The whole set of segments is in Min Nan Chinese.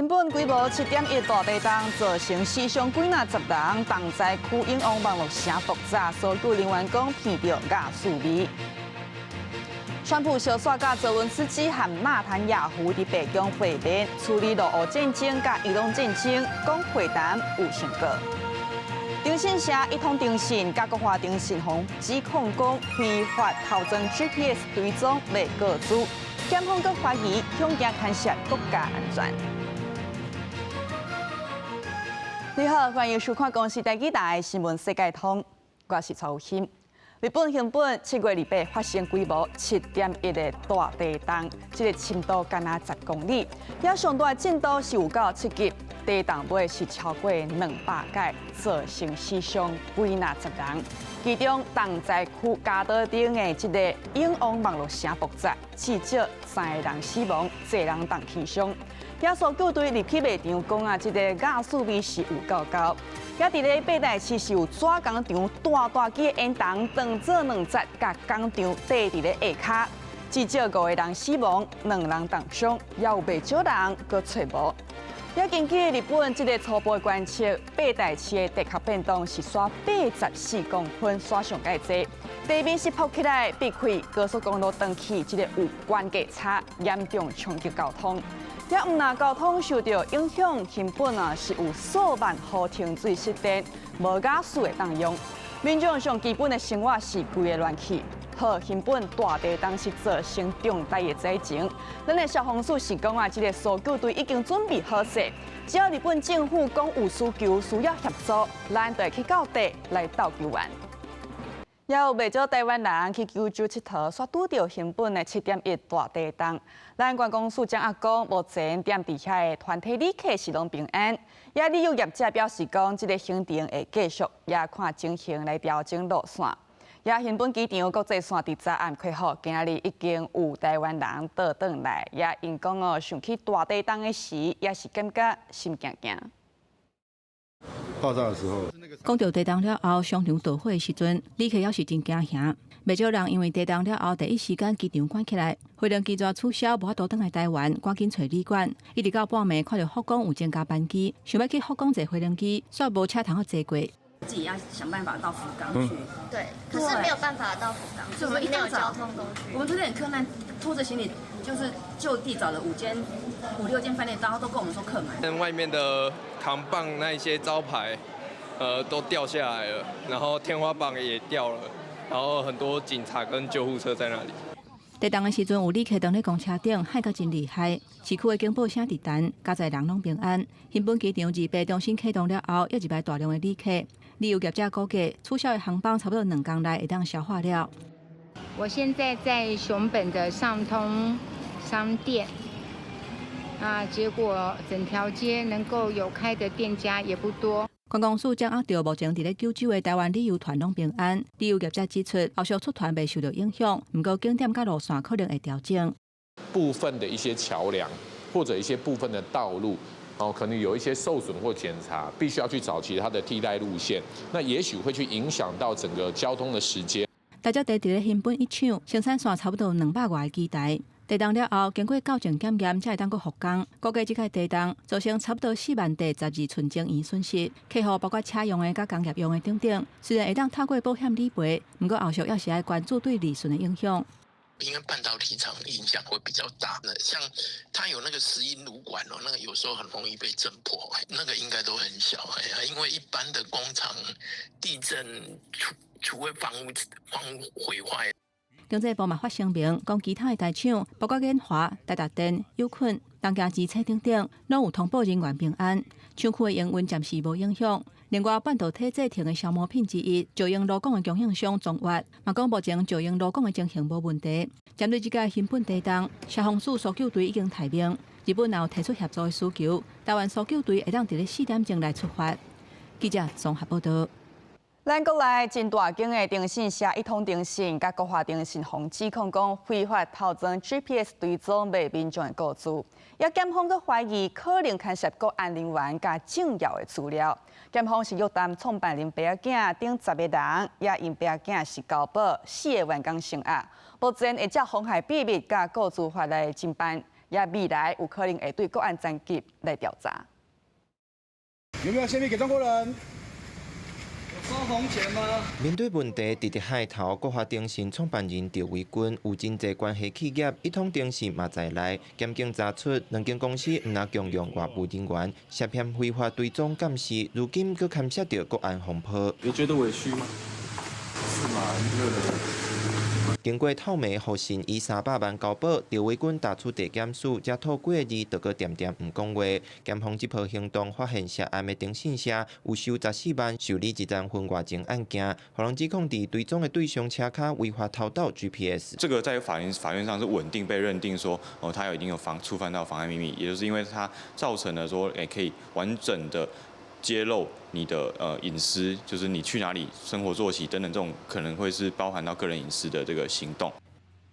熊本規模7.1大地動造成死傷幾若十人，重災區永旺網路城爆炸，搜救人員講聞著瓦斯味。川普相煞佮澤倫斯基和納坦雅胡佇白宮會面，處理俄烏戰爭佮伊朗戰爭，講會談有成果。電信社一通電信佮國華電信予指控講非法偷裝 GPS 追蹤賣個資，檢方閣懷疑恐驚牽涉國家安全。你好，歡迎收看公視台語台新聞世界通，我是曹欣。日本熊本7月28發生規模7.1的大地動，這個深度干焦10公里，也上大的震度是有到7級，地動尾是超過200擺，造成死傷幾若十人。其中重災區加島町的這個永旺網路城爆炸，至少三个人死亡，濟人重輕傷。也搜救隊入去賣場講啊，這个瓦斯味是有夠高。也佇咧八代市是有紙工場大大支的煙囱，當做兩節，共工場綴佇咧下跤，至少五个人死亡，兩人重傷，也有袂少人閣揣無。也根據日本這个初步觀測，八代市的地殼變動是煞84公分，煞上蓋濟。地面是浮起來，避開高速公路斷去，這个有懸架差，嚴重衝擊交通。也毋但交通受著影響，熊本啊是有數萬戶停水失電，無瓦斯會當用。民眾上基本的生活是規个亂去。好，熊本大地動是造成重大的災情。咱的消防署是講啊，這个搜救隊已經準備好勢，只要日本政府講有需求需要協助，咱就會去到地來鬥救援。也有袂少台灣人去九州𨑨迌，煞拄著熊本的7.1大地動。咱觀光署長阿講，目前踮佇遐的團體旅客是攏平安。也旅遊業者表示講，這个行程會繼續，也看情形來調整路線。也熊本機場國際線佇昨暗開放，今仔日已經有台灣人倒轉來。也𪜶講哦，想起大地動的時，也是感覺心驚驚。爆炸的時候，講著地動了後，商場著火的時陣，旅客猶是真驚嚇。袂少人因為地動了後，第一時間機場關起來，飛行機煞取消，無法度轉來台灣，趕緊揣旅館。一直到半暝，看著福岡有增加班機，想欲去福岡坐飛行機，煞無車通好坐過。自己要想辦法到福岡去。對，可是沒有辦法到福岡，所以我們一沒有大早交通工具。我們昨天很克難，拖着行李，就是就地找了五間、五六間飯店，然後都跟我們說客滿。外面的扛棒那一些招牌，都掉下來了，然後天花板也掉了，然後很多警察跟救護車在那裡。地動的時陣，有旅客當咧公車頂，嚇甲真厲害。市區的警報聲佇彈，佳哉人攏平安。熊本機場28重新啟動了後，猶入來大量的旅客。旅遊業者估計，取消的航班差不多2工內會當消化了。我現在在熊本的上通商店，啊，結果整條街能夠有開的店家也不多。觀光署掌握著目前佇咧九州的台灣旅遊團攏平安。旅遊業者指出，後續出團袂受著影響，毋過景點佮路線可能會調整。部分的一些橋梁或者一些部分的道路，哦，可能有一些受損或檢查，必須要去找其他的替代路線，那也許會去影響到整個交通的時間。大石佇咧熊本一廠生產線差不多200外个機台。地動了後，經過校正檢驗，才會當閣復工。估計這擺地動造成差不多4萬塊12純正元損失。客戶包括車用的、佮工業用的等等。雖然會當透過保險理賠，毋過後續猶是愛關注對利潤的影響。因為半導體廠影響會比較大，像它有那個石英爐管哦，那個有時候很容易被震破，那個應該都很小，哎，因為一般的工廠地震除非房屋毀壞。經濟部嘛發聲明，講其他的大廠，包括研華、台達電、友坤、東京機車等等，攏有通報人員平安，廠區的營運暫時無影響。另外，半導體製程的消耗品之一，石英鋁鋼的供應商中越，嘛講目前石英鋁鋼的情形無問題。針對這個熊本地動，消防署搜救隊已經待命，日本也有提出協助的需求，台灣搜救隊會當佇咧4點鐘來出發。記者綜合報道。咱國內真大間的電信社一通電信佮國華電信，予指控講非法偷裝 GPS 追蹤賣民眾的個資，也檢方閣懷疑可能牽涉國安人員佮政要的資料。檢方是約談創辦人爸仔囝等10個人，也𪜶爸仔囝是交保四个員工承壓，目前會照妨害秘密佮個資法來偵辦。也未來有可能會對國安層級來調查。有沒有泄密給中國人？收紅錢嗎？面對問題，直直害頭，國華電信創辦人趙維軍有真濟關係企業，一通電信嘛在內，檢警查出兩間公司毋但共用外部人員涉嫌非法追蹤監視，如今閣牽涉著國安風波。你覺得委屈嗎？是嗎？經過透明互信以300萬交保，趙維軍提出地檢署，才吐幾个字，就閣恬恬毋講話。檢方這波行動發現涉案的電信社有收14萬受理一單婚外情案件，予人指控佇追蹤的對象車跤違法偷盜 GPS。這個在法院上是穩定被認定說，哦，他有一定有觸犯到妨礙秘密，也就是因為他造成了說，可以完整的揭露你的隱私，就是你去哪裡、生活作息等等，這種可能會是包含到個人隱私的這個行動。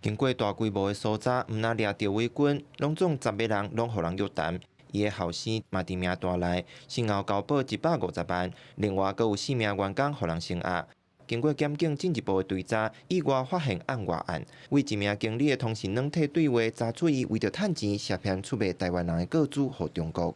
經過大規模的搜查，毋但掠著趙維軍，攏總10個人攏予人約談。伊的後生嘛佇名單內，先後交保150萬，另外閣有四名員工予人聲押。經過檢警進一步的追查，意外發現案外案，為一名經理的通訊軟體對話，查出伊為著趁錢涉嫌出賣台灣人的個資予中國。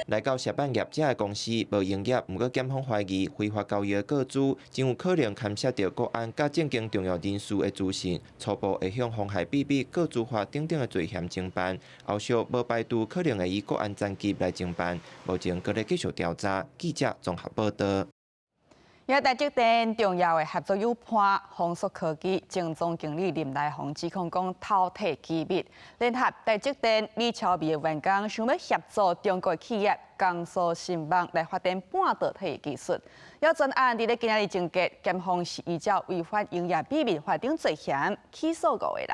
來到涉案業者的公司無營業，毋過檢方懷疑非法交易的個資，真有可能牽涉著國安佮政經重要人士的資訊，初步會向妨害秘密、個資法等等的罪嫌偵辦，後續無排除可能會以國安層級來偵辦，目前閣咧繼續調查。記者綜合報道。也台積電重要的合作伙伴宏碩科技前總經理林來鴻指控講偷提機密，聯合台積電李超微的員工想欲協助中國企業江蘇新網來發展半導體的技術。要全案佇咧今仔日終結，檢方是依照違反營業秘密法等罪嫌起訴五個人。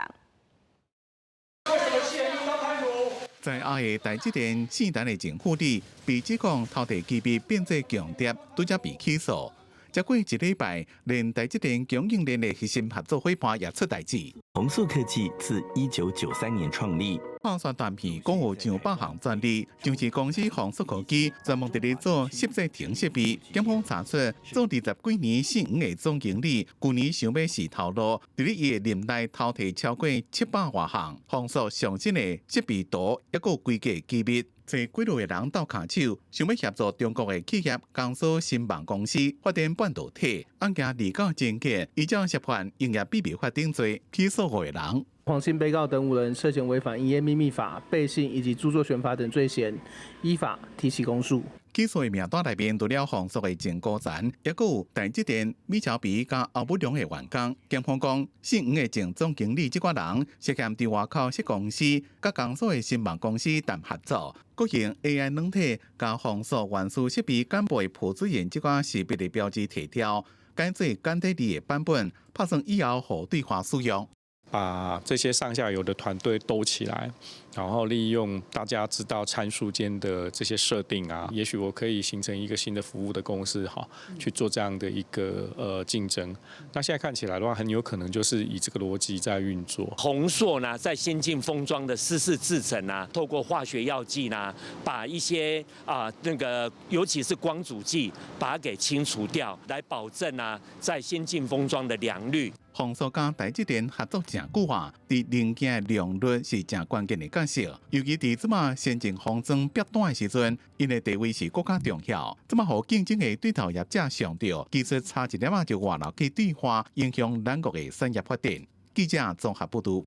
在阿的台積電聖誕的前副理被指控偷提機密變做共諜，拄才被起訴。才過一禮拜，連台積電供應鏈的核心合作夥伴也出代誌。宏碩科技自1993年創立，破線斷片講有上百項專利，上市公司宏碩科技專門佇咧做攝製程設備。檢方查出，做20幾年姓黃的總經理，舊年想欲試頭路，佇咧伊的任內偷提超過700外項宏碩上新的設備圖，抑閣有規格機密。揣幾落个人鬥跤手，想欲協助中國的企業江蘇新網公司發展半導體，案件二到終結，依照涉犯營業秘密法等罪起訴五個人。黃姓被告等五人涉嫌違反營業秘密法、背信以及著作權法等罪嫌，依法提起公訴。起訴的名單內面，除了宏碩的前高層，抑閣有台積電、米橋比佮歐武龍的員工。檢方講，姓黃的前總經理這寡人涉嫌佇外口設公司，佮江蘇的新網公司談合作，閣用 AI 軟體共宏碩原始設備幹部的朴子仁這寡識別的標誌提掉，改做簡體字的版本，拍算以後予對華使用。把這些上下游的團隊兜起來，然後利用大家知道參數間的這些設定啊，也許我可以形成一個新的服務的公司哈，去做這樣的一個競爭。那現在看起來的話，很有可能就是以這個邏輯在運作。宏碩呢，在先進封裝的濕式製程啊，透過化學藥劑呢，把一些啊那個尤其是光阻劑，把它給清除掉，來保證啊在先進封裝的良率。宏碩佮台積電合作誠久啊，佇零件的良率是誠關鍵的角色。尤其佇這馬先進封裝逼單的時陣，𪜶的地位是閣較重要。這馬予競爭的對頭業者上著，技術差一點仔就外流去對華，影響咱國的產業發展。記者綜合報導。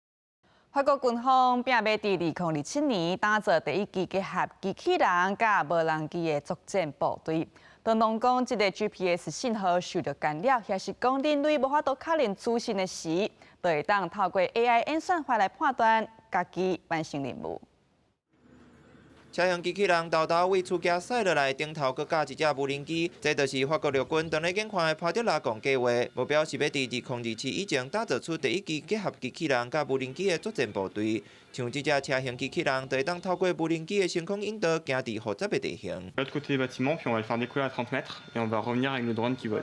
法國軍方拼欲佇2027年打造第一支結合機器人佮無人機的作戰部隊。當當講這个 GPS 信號受著干擾，抑是講人類無法度確認資訊的時，就會當透過 AI 演算法來判斷，家己完成任務。車型機器人沓沓為厝仔駛落來，頂頭閣架一隻無人機，這就是法國陸軍當咧研發的潘德拉貢計劃，目標是欲佇2027以前打造出第一支結合機器人佮無人機的作戰部隊。像這隻車型機器人，就會當透過無人機的升空引導，行佇複雜的地形。 L'autre côté bâtiment, puis on va le faire décoller à 30 mètres et on va revenir avec le drone qui vole.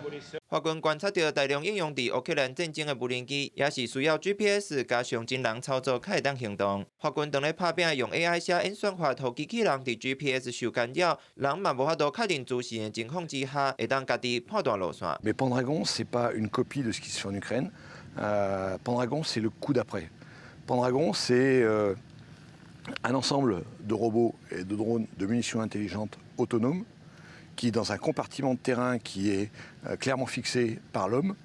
法軍觀察著大量應用佇烏克蘭戰爭的無人機，也是需要 GPS 加上真人操作才會當行動。法軍當咧拍拚用 AI 寫演算法，予機器人佇 GPS 受干擾，人嘛無法度確認資訊的情況之下，會當家己判斷路線。 Mais Pendragon, c'est pas une copie de ce qui se fait en Ukraine. Pendragon, c'est le coup d'après. Pendragon, c'est un ensemble de robots et de drones de munitions intelligentes autonomes qui, dans un compartiment de terrain qui est clairement fixé par l'homme,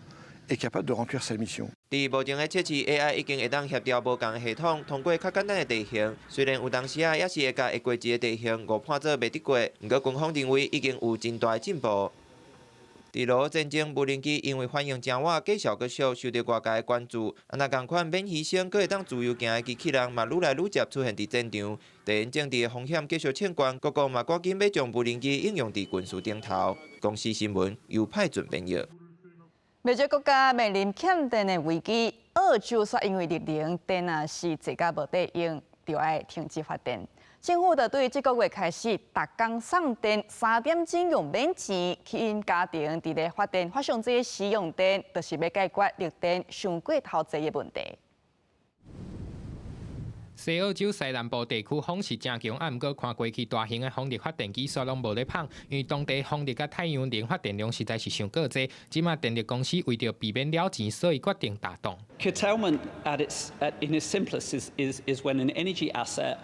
est capable de remplir sa mission. 佇目前的測試，AI 已經會當協調無仝的系統，通過較簡單的地形。雖然有當時仔也是會共會過一个地形誤判做袂得過，毋過軍方認為已經有真大的進步。佇俄烏戰爭，無人機因為反應誠倚、價數閣俗，受著外界的關注。啊，若仝款免犧牲，閣會當自由行的機器人，嘛愈來愈捷出現佇戰場。地緣政治的風險繼續升懸，各國嘛趕緊欲將無人機應用佇軍事頂頭。公視新聞由派準編譯。袂少國家面臨欠電的危機，澳洲煞因為熱能電若是濟甲無得用，就愛停止發電。政府就對這個月開始，逐工送電3點鐘用免錢，吸引家庭佇咧發電發送這个使用電，就是欲解決綠電傷過頭濟的問題。西澳洲西南部地區風是誠強，啊，毋過看過去大型的風力發電機煞攏無咧麭，因為當地風力佮太陽能發電量實在是傷過濟。這馬電力公司為著避免了錢，所以決定大動。 Curtailment in its simplest is when an energy asset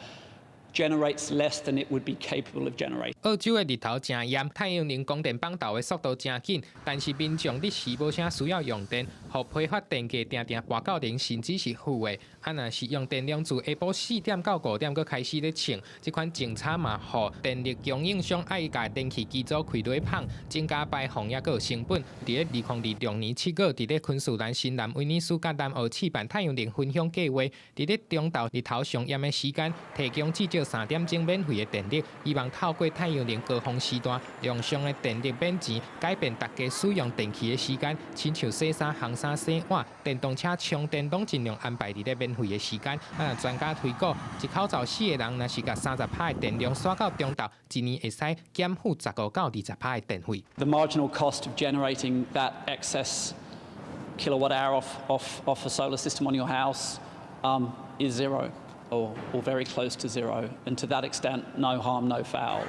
generates less than it would be capable of generating. 澳洲的日頭誠炎，太陽能光電板投的速度誠緊，但是民眾日時無啥需要用電，予批發電價定定跋到零，甚至是負的。啊，若是用電量自下晡4點到5點閣開始咧衝，這款政策嘛，予電力供應商愛共電氣機組開落麭，增加排放抑閣有成本。佇咧2026年7月，佇咧昆士蘭新南威爾斯佮南澳試辦太陽能分享計劃，佇咧中晝日頭上炎的時間，提供至少3點鐘免費的電力，希望透過太陽能高峰時段，量上的電力免錢，改變大家使用電器的時間，親像洗衫、烘衫、洗碗、電動車充電，攏盡量安排佇咧免費的時間。啊，專家推估，一口罩四个人，若是共30%的電量徙到中晝，一年會使減負15到20%的電費。 The marginal cost of generating that excess kilowatt hour off a solar system on your house is zero or very close to zero, and to that extent, no harm, no foul.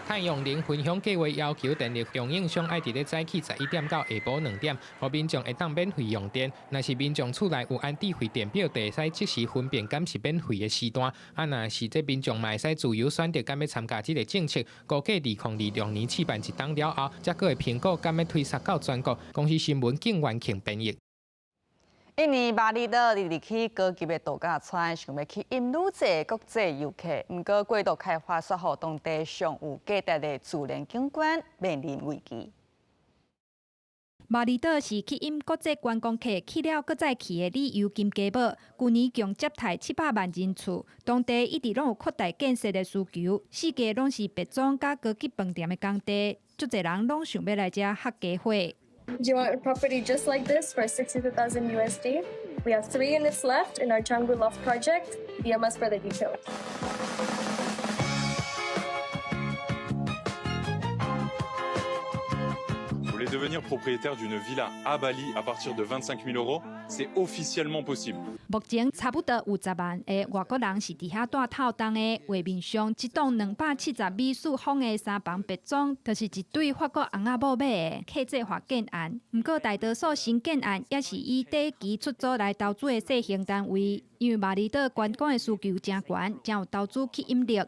太陽能分享計劃要求電力供應商愛佇咧早起11點到下晡2點，予民眾會當免費用電。若是民眾厝內有安智慧電表，就會使即時分辨敢是免費的時段。啊，若是這民眾嘛會使自由選擇敢欲參加這个政策。估計2026年試辦一冬了後，才閣會評估敢欲推捒到全國。公視新聞景元慶編譯。印尼巴厘島日日起高級的度假村，想欲吸引愈濟國際遊客，毋過過度開發，煞予當地上有價值的自然景觀面臨危機。巴厘島是吸引國際觀光客去了閣再去的旅遊金雞母，舊年共接待700萬人次，當地一直攏有擴大建設的需求，四界攏是別莊佮高級飯店的工地，足濟人攏想欲來遮煀家伙。 Do you want a property just like this for 62,000 USD? We have three units left in our Canggu Loft project. DM us for the details. Vous voulez devenir propriétaire d'une villa à Bali à partir de 25 000 euros? C'est officiellement possible. 目前差不多有10萬个外國人是佇遐蹛透冬的。畫面上，這棟270米四方的三房別莊，就是一對法國翁仔某買的客製化建案。毋過大多數新建案也是以短期出租來投資的細型單位，因為峇里島觀光的需求誠懸，誠有投資吸引力。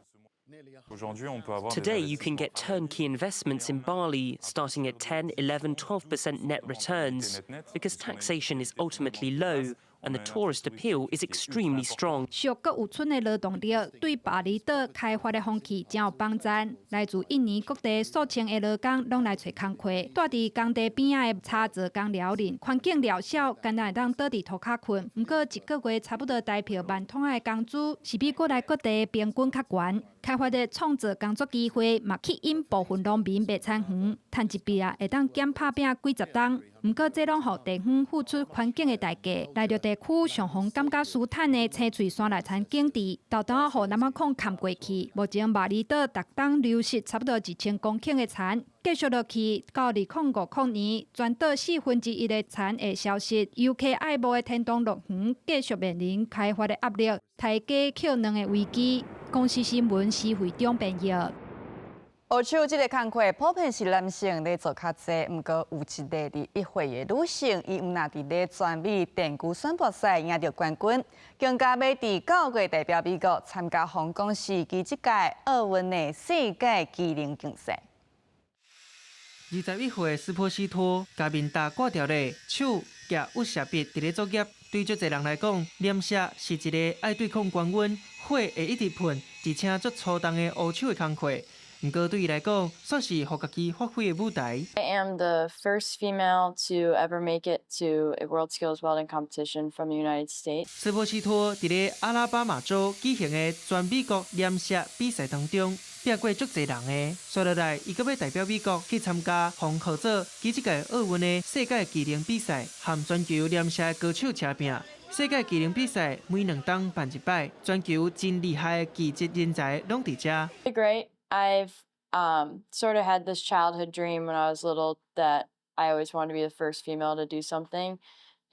Today, you can get turnkey investments in Bali starting at 10, 11, 12% net returns because taxation is ultimately low and the tourist appeal is extremely strong. 俗閣有賰的勞動力，對峇里島開發的風氣誠有幫贊。來自印尼各地數千个勞工攏來揣工課，蹛佇工地邊仔的柴做工寮裡，環境寮小，干焦會當倒佇塗跤睏。毋過一个月差不多台票萬通仔的工資，是比國內各地平均較懸。開發的創造工作機會，嘛吸引部分農民賣田園，趁一筆仔，會當減拍拚幾十冬。毋過這攏予地方付出環境的代價。內陸地區上予人感覺舒坦的青翠山內田景致，豆豆予南仔礦崁過去。目前峇里島逐冬流失差不多1000公頃的田，繼續落去到2050年，全島1/4的田會消失。遊客愛慕的天堂樂園繼續面臨開發的壓力，刣雞抾卵的危機。公視新聞施惠中編譯。烏手這个工課普遍是男性咧做較濟，毋過有一个21歲的女性，伊毋但佇咧全美電鋸選拔賽贏著冠軍，更加欲佇9月代表美國參加皇宮時期這屆奧運的世界技能競賽。 21歲的斯波西托，共面罩掛牢咧，手舉鑰匙筆佇咧作業。對足濟人來講，連射是一个愛對抗高溫、火會一直噴，而且足粗重的烏手的工課。毋過對伊來講，煞是予家己發揮的舞台。 I am the first female to ever make it to a World Skills Welding Competition from the United States。斯波西托佇咧阿拉巴馬州舉行的全美國連射比賽當中，拼過足濟人的。紲落來，伊閣欲代表美國去參加予號做這屆奧運的世界技能比賽，和全球連射高手車拚。世界技能比賽每2冬辦一擺，全球真厲害的技術人才攏佇遮。 Great. I've sort of had this childhood dream when I was little that I always wanted to be the first female to do something,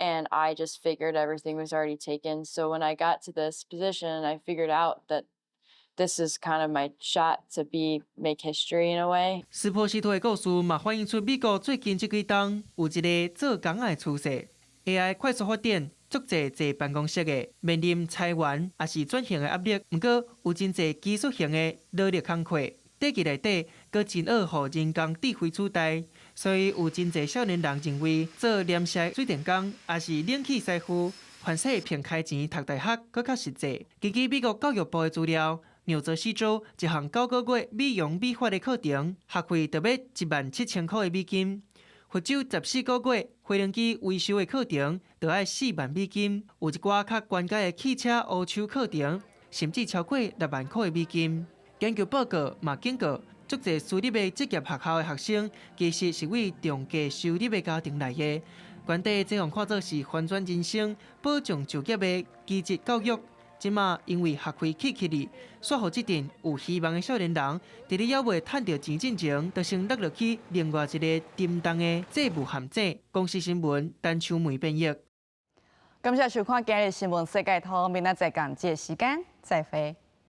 and I just figured everything was already taken. So when I got to this position, I figured out that this is kind of my shot to be make history in a way. 斯波西托的故事嘛，反映出美國最近這幾冬有一个做工的趨勢，AI 快速發展。足濟坐辦公室的面臨裁員，抑是轉型的壓力。毋過有真濟技術型的勞力工課，短期內底閣真愛予人工智慧取代，所以有真濟少年人認為做連射水電工，抑是冷氣師傅，凡勢憑開錢讀大學閣較實際。根據美國教育部的資料，紐澤西州一項9個月美容美髮的課程，學費著欲17,000塊的美金。佛州14個月飛輪機維修的課程，著愛4萬美金；有一寡較高階的汽車烏手課程，甚至超過6萬塊的美金。研究報告嘛警告，足濟私立的職業學校的學生，其實是為中低收入的家庭來的。原底這予看做是翻轉人生、保障就業的技職教育。這馬因為學費起起哩，煞予這陣有希望的少年人，佇咧猶未趁著錢進前，就先落入去另外一个沉重的債務陷阱。公視新聞陳秋梅編譯。感謝收看今日新聞世界通，明仔載仝這个時間再會。